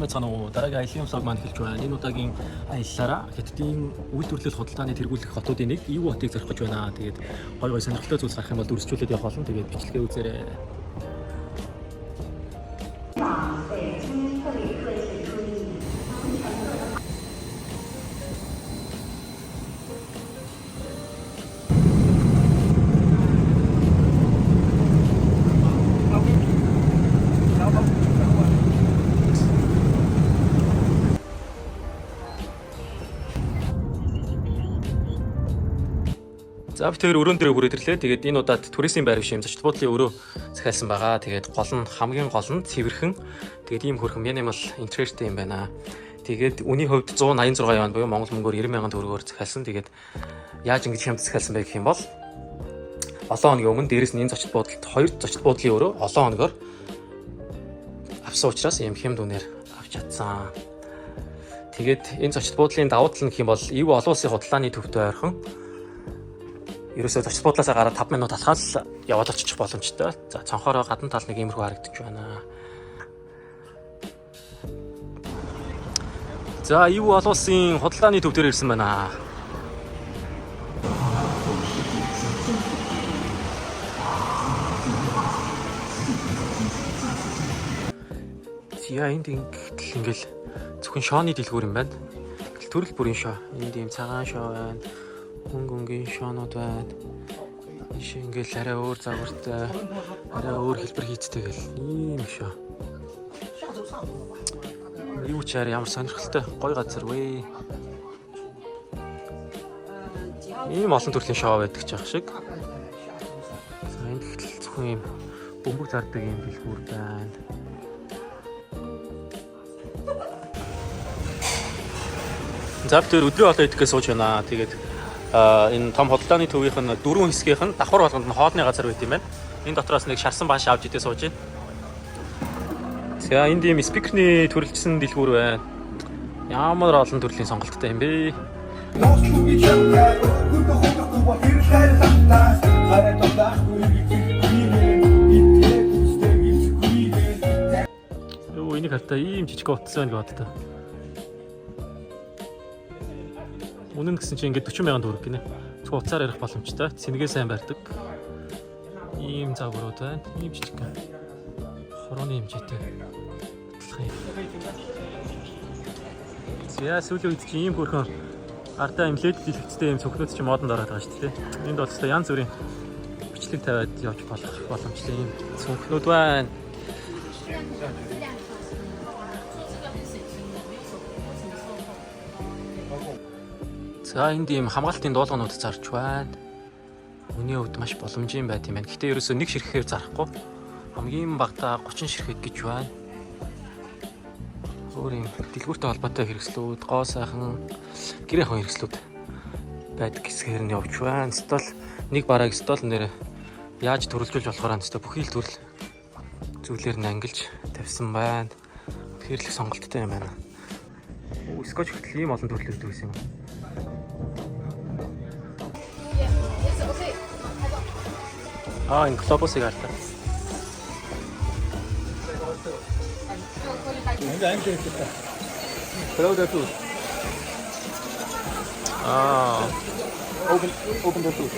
Сайн байцгаана уу? Дараагийн аялын vlog маань эхэлж байна. Энэ удаагийн аяллаараа Хятадын үйлдвэрлэл худалдааны тэргүүлэх хотуудын нэг Ивүү хотыг зорих гэж байна. Тэгээд гой гой сонирхолтой зүйлс гарах юм бол дүрсжүүлээд явах болно. Тэгээд бичлэгээ үзээрэй. За бид хоёр өрөөн дээр хүрээд ирлээ. Тэгээд энэ удаад туристийн байр биш юм зочид буудлын өрөө захиалсан байгаа. Тэгээд гол нь хамгийн гол нь цэвэрхэн. Тэгээд ийм хөрхөн minimal интерьертэй юм байна. Тэгээд үнийн хувьд 186 юан буюу Монгол мөнгөөр 90,000 төгрөгөөр захиалсан. Тэгээд яаж ингэж хямд захиалсан бэ гэх юм бол олон хоногийн өмнө дээрэс нь энэ зочид буудалд хоёр зочид буудлын өрөө олон хоногоор авсан учраас ийм хямд үнээр авч чадсан. Тэгээд энэ зочид буудлын давуу тал нь гэх юм бол Ив олон улсын худалдааны төвтэй ойрхон ерөөсөө зочид буудлаасаа гараад 5 минут алхаал яваад очих боломжтой. За цонхоороо гадна тал нэг иймэрхүү харагдаж байна. За Ив олон улсын худалдааны төв дээр ирсэн байна. За энд ингэтэл ингээл зөвхөн шооны дэлгүүр юм байна. Гэтэл төрөл бүрийн шоо. Энд ийм цагаан шоо байна. Хөнгө өнгийн шоонууд байна. Ийш ингээл арай өөр загвартай, арай өөр хэлбэр хийцтэй гэл ийм шоо. Юу ч арай ямар сонирхолтой гоё газар вэ. Ийм олон төрлийн шоо байдаг ч яах шиг. За энд гэтэл зөвхөн ийм бөмбөг зардаг ийм дэлгүүр байна. За бид тэр өдрийн хоолоо идэхгээ сууж байна. Тэгээд энэ том худалдааны төвийнх нь дөрвөн хэсгийнх нь давхар болгонд нь хоолны газар байт юм байна. Энэ дотроос нэг шарсан бааш авч идээ сууж байна. За энд ийм спикерний төрөлжсөн дэлгүүр байна. Ямар олон төрлийн сонголттой юм бэ? Юу энийг хартаа ийм жижиг утас байна гэж бодлоо. Үнэн гэсэн чинь ингээд 40,000 төгрөг гинэ. Зөвхөн утсаар ярих боломжтой. Цэнгээ сайн барьдаг. Ийм загварууд байна. Ийм жижиг. Хорооны хэмжээтэй. Батлах юм. За сүүлийн үед чинь ийм хөрхөн ардаа юм лед дэлгэцтэй ийм цөхнүүд чинь модонд ороод байгаа шүү дээ. Энд бол өстой янз бүрийн бичлэг тавиад явж болох боломжтой ийм цүнхнүүд байна. За энд ийм хамгаалтын дуулганууд зарж байна. Үнийн хувьд маш боломжийн байт юм байна. Гэхдээ ерөөсөө нэг ширхэхээр зарахгүй. Хамгийн багадаа 30 ширхэг гэж байна. Өөр ийм дэлгүүртэй холбоотой хэрэгслүүд, гоо сайхан гэр ахуйн хэрэгслүүд байдаг хэсгээр нь явж байна. Стол нэг барааг стол нэр яаж төрөлжүүлж болохоор нь өстой бүхий л төрөл зүйлээр нь ангилж тавьсан байна. Тэгэхээр л их сонголттой юм байна. Оо, скотч хөтөл ийм олон төрөл өгдөг гэсэн юм. Аа, энэ глобусыг харлаа. Hello the food. Аа. Open the food.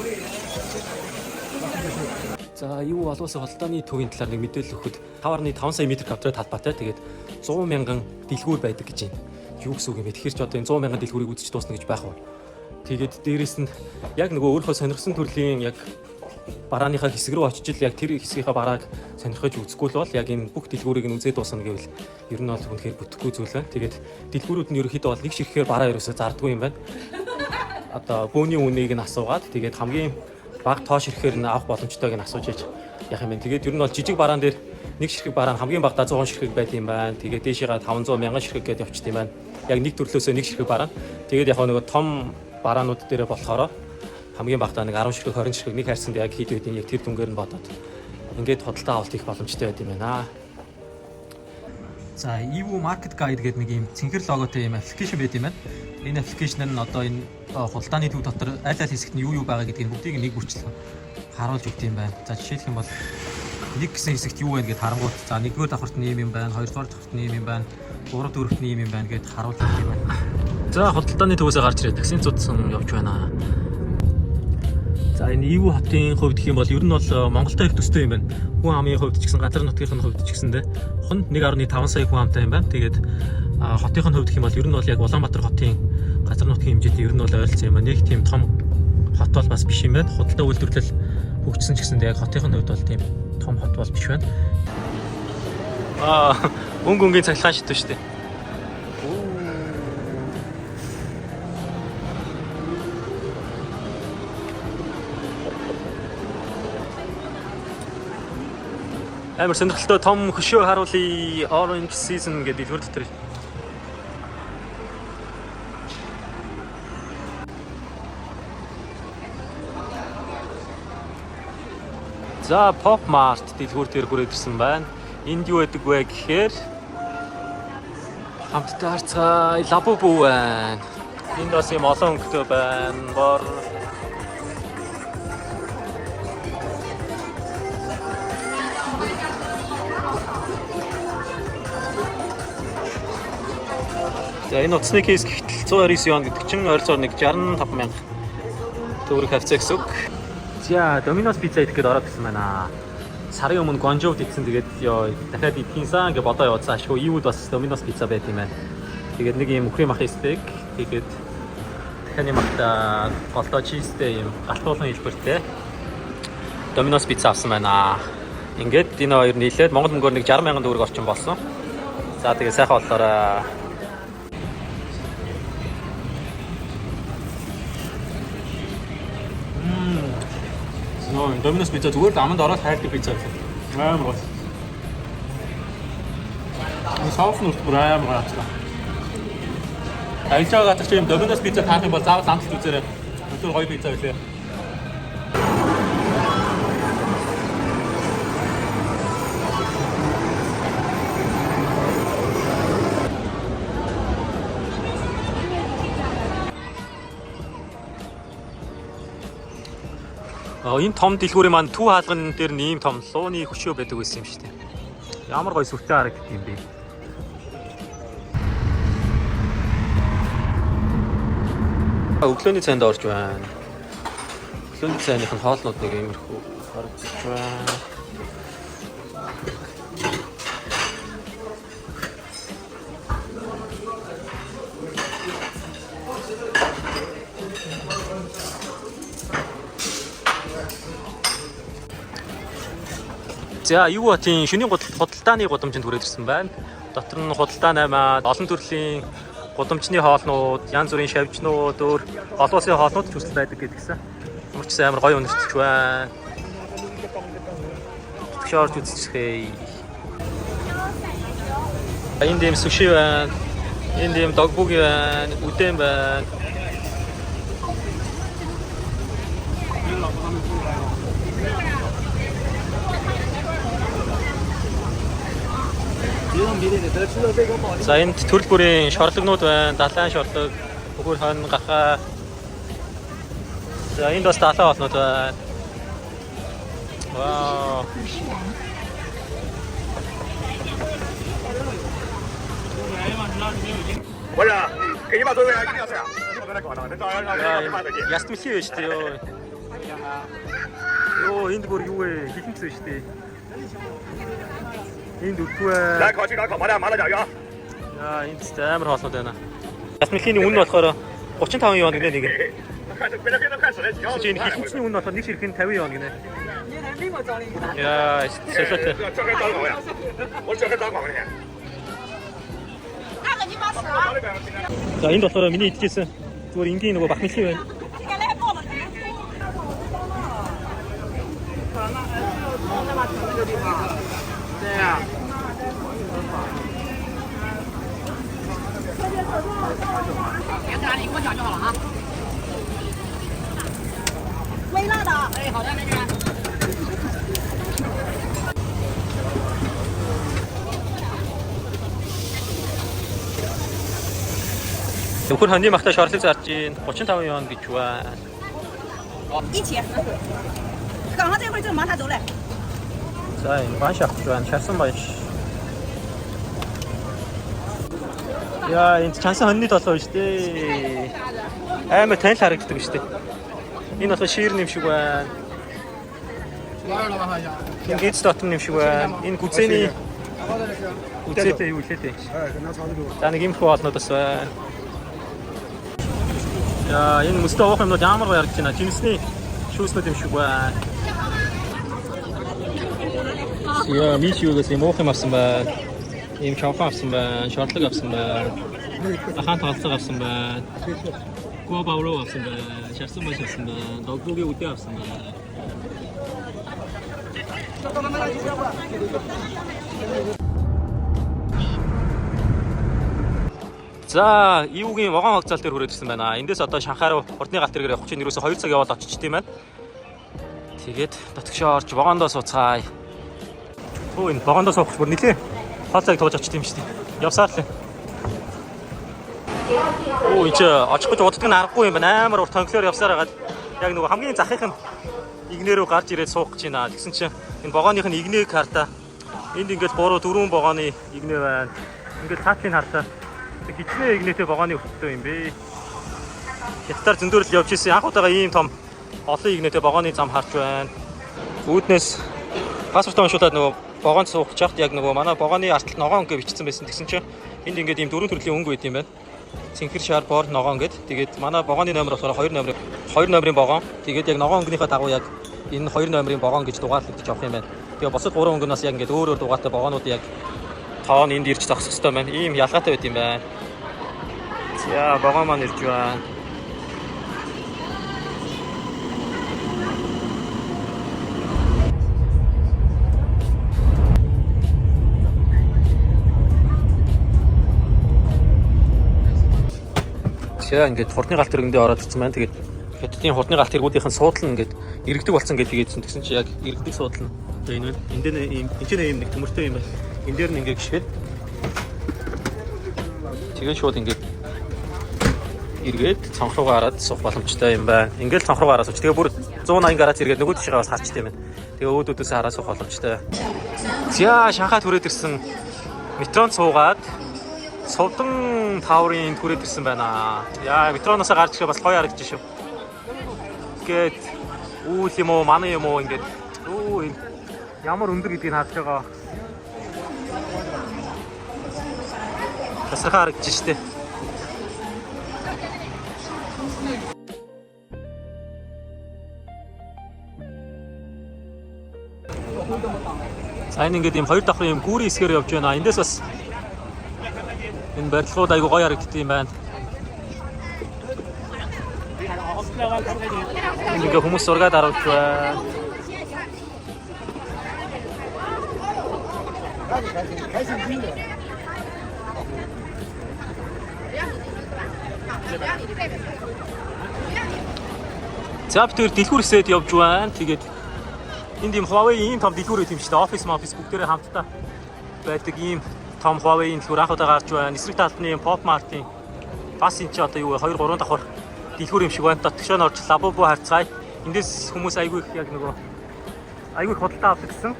За, юу олон улсын худалдааны төвийн талаар нэг мэдээлэл өгөхөд 5.5 сая метр квадрат талбайтай. Тэгээд 100 мянган дэлгүүр байдаг гэж байна. Юу гэсэн үг юм бэ? Тэгэхээр ч одоо энэ 100 мянган дэлгүүрийг үзэж дуусна гэж байх уу? Тэгээд дээрэс нь яг нөгөө өөрийнхөө сонирхсан төрлийн яг барааныхаа хэсэг рүү очиж л яг тэр хэсгийнхаа барааг сонирхож үзэхгүй л бол яг энэ бүх дэлгүүрийг нь үзээд дуусна гэвэл ер нь бол үнэхээр бүтэхгүй зүйл байна. Тэгээд дэлгүүрүүд нь ерөнхийдөө бол нэг ширхээр бараа ерөөсөө зардаггүй юм байна. Одоо бөөний үнийг нь асуугаад тэгээд хамгийн бага тоо ширхээр нь авах боломжтойг нь асууж иж яах юм бэ. Тэгээд ер нь бол жижиг бараан дээр нэг ширхэг бараа нь хамгийн багадаа 100 ширхэг байт юм байна. Тэгээд дээшээгээ 500 1000 ширхэг гээд явчихд юм байна. Яг нэг төрлөөсөө нэг ширхэг бараа. Тэгээд яг нөгөө том бараанууд дээрээ болохоор хамгийн багадаа нэг 10 ширхэг 20 ширхэг нэг хайрцанд яг хэд байдیں۔ Яг тэр дүнгээр нь бодоод ингээд худалдаа авалт хийх боломжтой байт юм байна. За, Evo Market Guide гэдэг нэг ийм цэнхэр логотой ийм аппликейшн байт юм байна. Энэ аппликейшн нь одоо энэ худалдааны төв дотор аль аль хэсэгт нь юу юу байгаа гэдгийг бүгдийг нэг бүрчлэн харуулж өгд юм байна. За, жишээлх юм бол нэг гэсэн хэсэгт юу байна гэдээ харангуут за нэгдүгээр давхарт нь ийм юм байна, хоёрдугаар давхарт нь ийм юм байна, 3 4-ний юм юм байна гэд харуулдаг юм байна. За худалдааны төвөөсөө гарч ирээд таксийн цудсан явж байна. За энэ Ивүү хотын хувьд гэх юм бол ер нь бол Монголтой их төстэй юм байна. Хүн амын хувьд ч гэсэн газар нутгийн хувьд ч гэсэндээ хүн 1.5 сая хүн амтай юм байна. Тэгээд хотын хувьд гэх юм бол ер нь бол яг Улаанбаатар хотын газар нутгийн хэмжээтэй ер нь бол ойролцоо юм байна. Нэг тийм том хот бол бас биш юм байна. Худалдаа үйлдвэрлэл хөгжсөн ч гэсэндээ яг хотын хувьд бол тийм том хот бол биш байна. Аа өнгө өнгийн цахилгаан шидв шүү дээ. Амар сонирхолтой том хөшөө харуулъя. Orange Season гэдэг дэлгүүр дотор. За Pop Mart дэлгүүр дээр хүрээд ирсэн байна. Энд юу байдаг вэ гэхээр хамтдаа харцгаа лабубу байна. Энд бас юм олон өнгөтэй байна. Бор. За энэ утасны кейс гэхтэл 129 юан гэдэг чинь ойролцоогоор нэг 65 мянга төгрөг хавцаа гэсэн үг. За Domino's pizza идэх гээд ороод ирсэн байна. Сарын өмнө Гуанчжоуд идсэн, тэгээд ёо дахиад идэхинсан гэж бодоо явуулсан. Ашгүй Ивүүд бас Domino's pizza байт юм байна. Тэгээд нэг юм үхрийн махын стейк, тэгээд дахианы махта голдоо чизтэй юм галтуулан хэлбэртэй Domino's pizza авсан байна. Ингээд энэ хоёр нийлээд Монгол мөнгөөр нэг 60 мянган төгрөг орчим болсон. За тэгээд сайхан боллоорой. Нөө Domino's pizza зүгээр л аманд ороод хайрдаг пицца байлаа. Амар гоё. Энэ соус нь бүр амар гоё авчихлаа. Ажиллаж байгаа газар чинь Domino's pizza таах юм бол заавал амтлж үзээрэй. Өндөр гоё пицца байлаа. Энэ том дэлгүүрийн маань төв хаалган дээр нь ийм том лууны хөшөө байдаг байсан юм шүү дээ. Ямар гоё сүртэй харагддаг юм бэ? Өглөөний цайнд орж байна. Өглөөний цайных нь хоолнууд нэг иймэрхүү харагдаж байна. За юу хотын шөнийн худалдааны гудамжинд хүрээд ирсэн байна. Дотор нь худалдаа наймаад олон төрлийн гудамжны хоолнууд, янз бүрийн шавжнууд, өөр олон улсын хоолнууд ч хүсэл байдаг гэдгийгсэн. Ямар ч гэсэн амар гоё үнэртэж байна. Тэгш орж үзчихье. Энд ийм суши байна. Энд ийм догбуги байна, үдэн байна. За энд төрөл бүрийн шорлогнууд байна. Далайн шорлог, үхэр хон, гахаа. За энд бас далайн хоолнууд байна. Вау. Яст мэлхий байж тээ ёо. Ёо энд бүр юу вэ? Хилэнц байж тээ. Энд үгүй ээ. 来，烤鸡肝，烤麻辣，麻辣甲鱼啊！ Яа, энд ч амар хоолнууд байна. Яст мэлхийн үн нь болохоор 35 юан гинэ нэг. 看这，别别别看手机， Чи энэ хилэнцний үн нь болохоор нэг ширхэн 50 юан гинэ. Яа, солиотой. 这还糟糕呀！我这还糟糕呢。大哥，你把手啊， За энд болохоор миний идчихсэн зүгээр энгийн нөгөө бах мэлхий байна. 这个来爆了。别干了，你给我讲就好了啊。微辣的。哎，好的，美女。 Нөхөр хоньны махтай шорлог зарж гин 35 юан гэж байна. 一起。刚好这会儿正忙，他走嘞。 За энэ банш авч байна. Шарсан банш. Яа, энд чансан хоньны толгой шүү дээ. Амар танил харагддаг шүү дээ. Энэ болохоор шир нэм шиг байна. Энэ гэдэс дотн нэм шиг байна. Энэ гүзээний гүзээтэй юу лээ дээ. За нэг иймэрхүү хоолнууд бас байна. Яа, энэ мөстөө уух юмнууд ямар гоё харагдаж байна. Жимсний шүүснүүд юм шиг байна. Яа, ми шүүгээс юм уух юм авсан байна. Ийм чонхон авсан байна, шорлог авсан байна. Ахаан тоглолцоо авсан байна. Гуабауруу авсан байна. Шарсан маш авсан байна. Догдуугийн үдэ авсан байна. За, Ивүгийн вагон вокзал дээр хүрээд ирсэн байна. Эндээс одоо Шанхай руу хурдны галт тэргээр явах чинь ерөөсө 2 цаг яваад очиж тийм байна. Тэгээд дотгошоо орж вагондоо сууцгаая. Хөө энэ вагондоо суух бүр нилээ. Хол цаг тууж очиж тийм шүү дээ. Явсаар л. Оо энэ чи очих гэж уддаг нь аргагүй юм байна. Амар урт тонхлоор явсаар хагаад яг нөгөө хамгийн захынх нь игнэ рүү гарч ирээд суух гэж байна. Тэгсэн чинь энэ вагоных нь игнэ карта. Энд ингээд 3 4 вагоны игнэ байна. Ингээд цаатлын хартаа хичнээн игнэтэй вагоны өртөө юм бэ. Хятадаар зөндөөрл явж исэн. Анх удаага ийм том олон игнэтэй вагоны зам харж байна. Үүднээс паспортоо уншуулад нөгөө вагонд суух чахт яг нөгөө манай вагоны арталт ногоон өнгө бичсэн байсан. Тэгсэн чинь энд ингээд ийм дөрвөн төрлийн өнгө байт юм байна. Цэнхэр шар бор ногоон гэд. Тэгээд манай вагоны номер болохоор 2 номер 2 номерын вагон. Тэгээд яг ногоон өнгөнийхөө дагуу яг энэ 2 номерын вагон гэж дугаарлагдчих явах юм байна. Тэгээ бусад 3 өнгөнөөс яг ингээд өөр өөр дугаартай вагонууд яг тоон энд ирж зогсох хэрэгтэй байна. Ийм ялгаатай байт юм байна. За вагон маань ирж байна. За ингээд хурдны галт тэргэндээ ороод ирсэн байна. Тэгээд Хятадын хурдны галт тэргүүдийнхэн суудал нь ингээд иргэдэг болсон гэдэг хэлсэн. Тэгсэн чи яг иргэдэг суудал нь. Одоо энэ байна. Энд дээр ийм энэ ч ийм нэг төмөртэй юм байна. Энэ дээр нь ингээд гიშгээд тэгээд шууд ингээд эргээд цонх руугаа хараад суух боломжтой юм байна. Ингээд цонх руугаа хараад сууч. Тэгээ бүр 180 градус эргээд нөгөө тишээ бас харчтай юм байна. Тэгээ өөдөөдөөс хараад суух боломжтой. За Шанхайд хүрээд ирсэн. Метронд суугаад Сувдан Tower-ын түрээд ирсэн байна. Яа, метроноос гарч ирэхэд бас гоё харагдаж шүү. Ингээд үүл юм уу, манай юм уу ингээд өө энэ ямар өндөр гэдгийг харж байгаа. Тасархаа харагдаж штэ. За энэ ингээд ийм хоёр давхрын ийм гүүрийн хэсгээр явж байна. Эндээс бас энэ барилгууд айгу гоё харагддаг юм байна. Энд ингээ хүмүүс зураг даруулж байна. За бид тэр дэлгүүр хэсэд явж байна. Тэгээд энд ийм Huawei ийм том дэлгүүр байт юм шиг дээ. Офис офис бүгдээрээ хамтдаа байдаг ийм том Huawei-ийн дэлгүүр анх удаа гарч байна. Эсрэг талд нь ийм Pop Mart-ийн бас энэ чи одоо юу вэ? 2 3 давхар дэлгүүр юм шиг байна. Дотгошоо нь орж Labubu харцгаая. Эндээс хүмүүс айгүй их яг нөгөө айгүй их худалдаа авдаг гэсэн.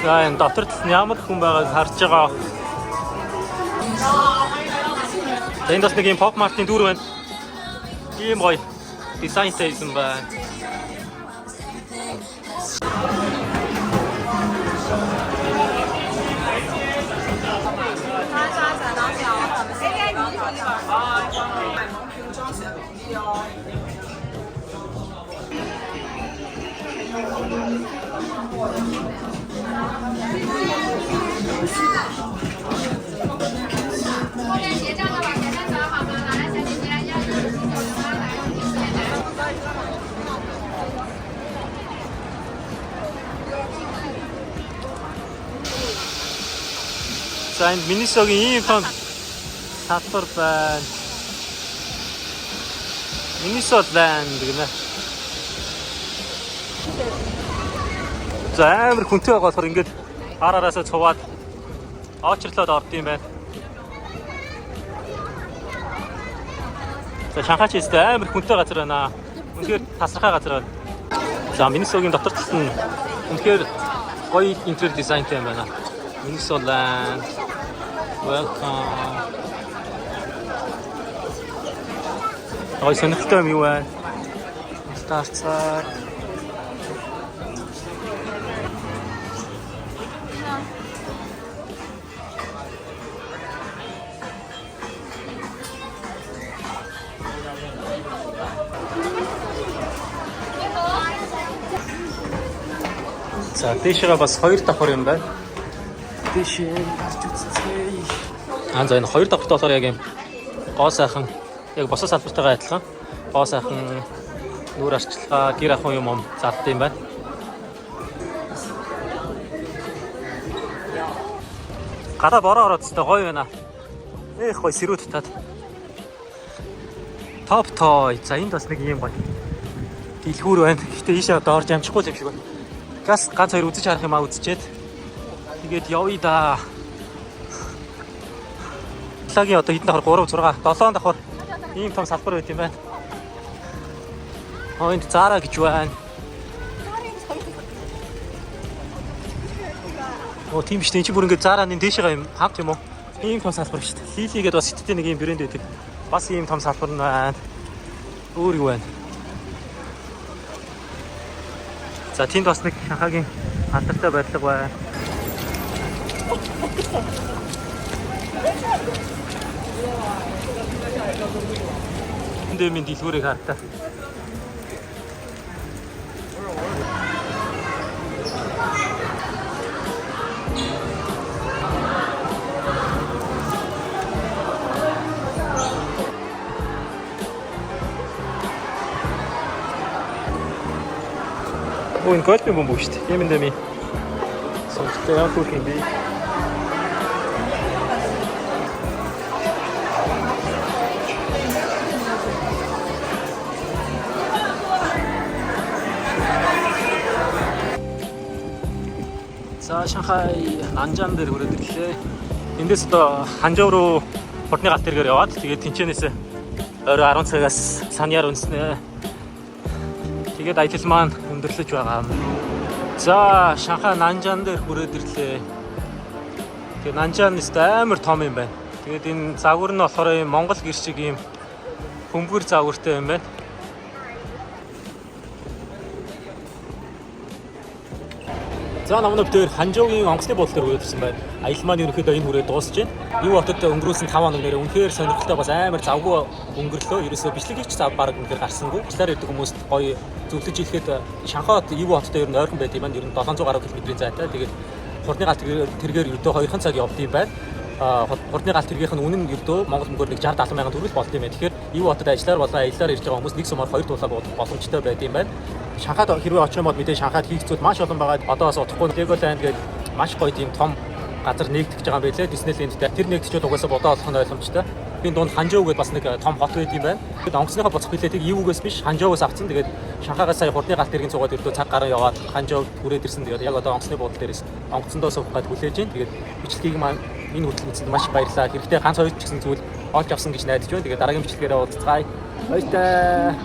За энэ дотор талд нь ямар хүн байгааг харж байгаа. За энд бас нэг юм Pop Mart-ын дүүр байна. Ийм гоё дизайнтай юм байна. 后面结账的往前面走好吗？来，小姐姐，1197908，来，谢谢来。 За энд Miniso-гийн ийм том салбар байна. Miniso Land гэнэ. За амар хүнтэй байгаа болохоор ингээд ар араасаа цуваад очрлоод орд юм байна. За Шанхай ч өстэй амар хүнтэй газар байна. Үнэхээр тасархай газар байна. За Минисогийн дотор талд нь үнэхээр гоё интерьер дизайнтай юм байна. Miniso Land. Welcome. Гоё сонирхолтой юм юу вэ? Старцаа. За дээшээ бас хоёр давхар юм байна. Дээшээ гарч үзцгээе. Аа за энэ хоёр давхартай болохоор яг юм гоо сайхан яг босоо салбартайгаа адилхан гоо сайхан нүүр арчилгаа, гэр ахуй юм юм задд юм байна. Гадаа бороо ороод өстой гоё байна. Эх гоё сэрүүд татаад. Топ той. За энд бас нэг юм гоё. Дэлгүүр байна. Гэхдээ ийшээ одоо орж амжихгүй юм шиг байна. Газ ганц хоёр үзэж харах юм а үзчихэд. Тэгээд явъя да. Лагийн одоо хэдэн давхар 3 6 7 давхар ийм том салбар байт юм байна. Энд Zara гэж байна. Оо тийм шүү дээ. Энд чи бүр ингээд Zara-ны дээшээ юм хамт юм уу? Ийм том салбар шүү дээ. Lily гэдэг бас хятадын нэг ийм брэнд байдаг. Бас ийм том салбар нь байна. Өөр юу байна? За тэнд бас нэг Шанхайгийн алдартай барилга байна. Энд минь дэлгүүрийг хартаа. Оо энэ гольфын бөмбөг шүү дээ. Юм дэми. Сонирхолтой ямар хөөрхөн юм бэ? За Шанхай Нанжан дээр хүрээд ирлээ. Эндээс одоо Ханжоу руу хурдны галт тэргээр яваад тэгээд тэнчэнээс орой 10 цагаас Саньяар үнснэ. Тэгээд аялал маань өндөрлөж байгаа. За Шанхай Нанжан дээр хүрээд ирлээ. Тэгээд Нанжан нэст амар том юм байна. Тэгээд энэ загвар нь болохоор ийм Монгол гэр шиг ийм бөмбөр загвартай юм байна. За намнав дээр Ханжуугийн онгоцны буудлын дээр хүрээд ирсэн байна. Аялал маань ерөнхийдөө энэ хүрээд дуусж байна. Юу хотод өнгөрүүлсэн 5 хоног нэрээ үнэхээр сонирхолтой бас амар завгүй өнгөрлөө. Ерөөсөө бичлэг хийх зав баг үнэхээр гарсангүй. Ажиллаар ирдэг хүмүүст гоё зөвлөж хэлэхэд Шанхай хот Ивүү хоттой ер нь ойрхон байт юм байна. Ер нь 700 гаруй км-ийн зайтай. Тэгээд хурдны галт тэргээр ердөө 2 цаг явд юм байна. Хурдны галт тэргийнх нь үнэн нь ердөө Монгол мөнгөөр нэг 60 70 мянган төгрөг болд юм байна. Тэгэхээр Ивүү хотод ажиллаар болон аяллаар ирж байгаа хүмүүс нэг сумаар 2 тулаа буудах боломжтой байд юм байна. Шанхайд хэрвээ очих юм бол мэдээ Шанхайд хийх зүйл маш олон байгаа. Одоо бас удахгүй Legoland гэдэг маш гоё тийм том газар нэгтгэж байгаа юм билээ. Disneyland-тэй. Тэр нэгтгэжүүд угаасаа бодоо олох нь ойлгомжтой. Би дунд Ханжоу гэдээ бас нэг том хот байд юм байна. Тэгэд онгоцныхоо буцах билетийг Ивүүгээс биш Ханжоугаас авсан. Тэгээд Шанхайгаас сая хурдны галт тэргийн цугаад ердөө цаг гарan яваад Ханжоуд хүрээд ирсэн. Тэгээд яг одоо онгоцны буудлын дээрээс онгоцондоо суух гээд хүлээж байна. Тэгээд бичлэгийг маань энэ хүртэл үзсэнд маш баярлалаа. Хэрэгтэй ганц хоёр ч гэсэн зүйл олж авсан гэж найдаж байна. Тэгээд дараагийн бичлэгээрээ уулзцгаая. Баяртай.